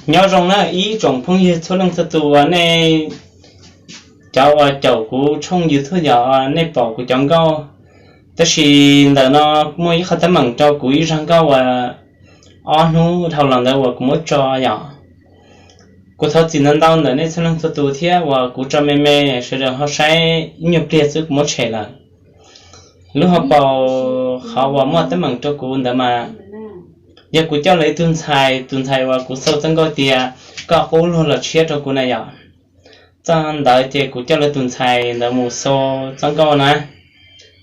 Nyob zoo na ib tsoom phooj ywg txhua leej txhua tus uas nej cov uas caum kuv tshooj YouTube yog nej pom kuv cov nkauj. Tab sis ntawm no muaj ib qhov teeb meem rau kuv ib zag nkauj uas ob hnub dhau los ntawd uas kuv muab tso yom. Kuv thov txim ntau ntau ntawm nej txhua leej txhua tus thiab uas kuv tso me me, sawv daws ho saib ib nyuag pliag xwb kuv muab tshem lawm. Lub hauv paus qhov uas muaj teeb meem rau kuv ntawd mas yog kuv coj lawv ib tug ntxhais, tus ntxhais uas kuv xau txoj nkauj tias koj qub luag los tshiab rau kuv na yom. Txog ntawd ces kuv coj lawv tus ntxhais ntawd mus xau txoj nkauj na.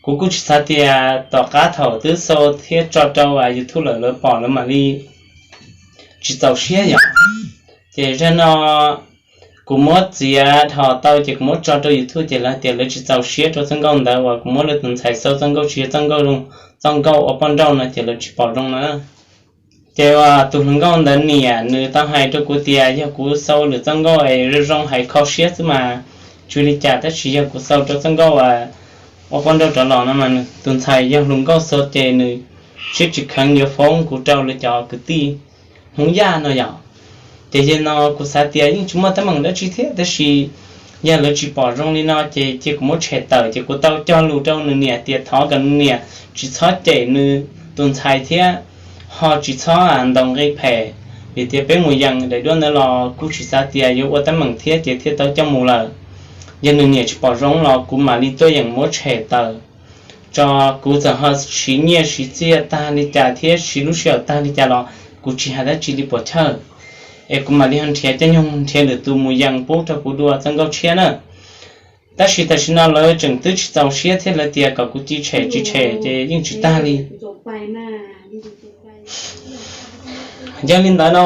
Kuv kuj tsis xav tias tom qab thaum twb xau thiab tso rau YouTube lawm lawv pom lawv mam li tsis txaus siab yom. Ces zag no kuv muab txiav dhos tau ces kuv muab tso rau YouTube ces lawv tias lawv tsis txaus siab rau txoj nkauj ntawd uas kuv muab lawv tus ntxhais xau txoj nkauj tsis yog txoj nkauj zoo, txoj nkauj ua poj nrauj no ces lawv tsis pom zoo na. Ces uas tus hluas nkauj ntawd niam nws tau hais rau kuv tias yog kuv xau lwm txoj nkauj es zoo zoo hais kho siab xwb mas tsis ua li cas, tab sis yog kuv xau rau txoj nkauj uas ua poj nrauj rov los no mas tus ntxhais yog hluas nkauj xau ces nws siab tsis kheev yuav foob kuv rau lawv cov kwv tij Hmoob Yaj no yom. Ces yog no kuv xav tias yeej tsis muaj teeb meem dab tsi thiab, tab sis yog lawv tsis pom zoo li no ces cia kuv muab tshem tawm. Ces kuv tau cog lus rau nws niam tias thov kom nws niam tsis txhob cem nws tus ntxhais thiab ho tsis txhob ntaus nqi phem, vim tias peb mus yees daim duab ntawd los kuj tsis xav tias yuav ua teeb meem thiab ces thiaj tau coj mus lawm. Yog nws niam tsis pom zoo los kuv mam li tuaj yeem muab tshem tawm tso. Kuv txawm ho siv nyiaj siv txiaj tag li cas thiab siv lub sij hawm tag li cas los kuv tsis hais dab tsi li puas chawj, es kuv mam li ho nrhiav caij nyoog nrhiav lwm tus mus yees pub rau kuv dua txoj nkauj tshiab na. Tab sis tam sim no lawv tseem twb tsis txaus siab thiab lawv tias kom kuv cia tshem cia tshem ces yeej tsis tag li. Yog li ntawd no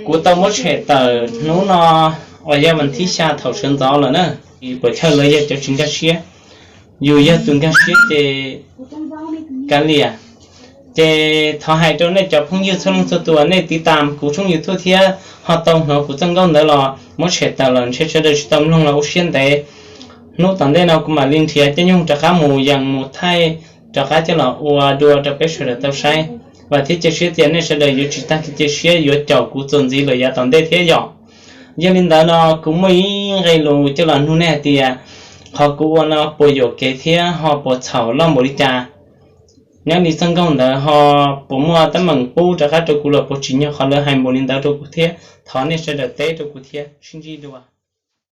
kuv tau muab tshem tawm hnub no uas yog vas thib xya thaum sawv ntxov lawm na. Puas chawj lawv yog cov tsis nkag siab, yus yog tus nkag siab ces kav liam. Ces thov hais rau nej cov phooj ywg txhua leej txhua tus uas nej tiv tam kuv tshooj YouTube thiab ho tau hnov kuv txoj nkauj ntawd los muab tshem tawm lawm ntshe sawv daws tsis tau mloog los ua siab ntev. Hnub tom ntej no kuv mam li nrhiav caij nyoog rov qab mus yees mus thaij rov qab coj los ua dua rau peb sawv daws tau saib. Vam thiab cia siab tias nej sawv daws yuav tsis tag kev cia siab yuav caum kuv txuas ntxiv lawm yav tom ntej thiab yom. Yog li ntawd no kuv muaj ib nqe lus coj los nug nej hais tias qhov kuv ua no puas yuam kev thiab ho puas txhaum loj npaum li cas? Nyob li txoj nkauj ntawd ho puas muaj teeb meem pub rov qab rau kuv los puas tsim nyog qhov lawv hais npaum li ntawd rau kuv thiab? Thov nej sawv daws teb rau kuv thiab. Sib ntsib dua.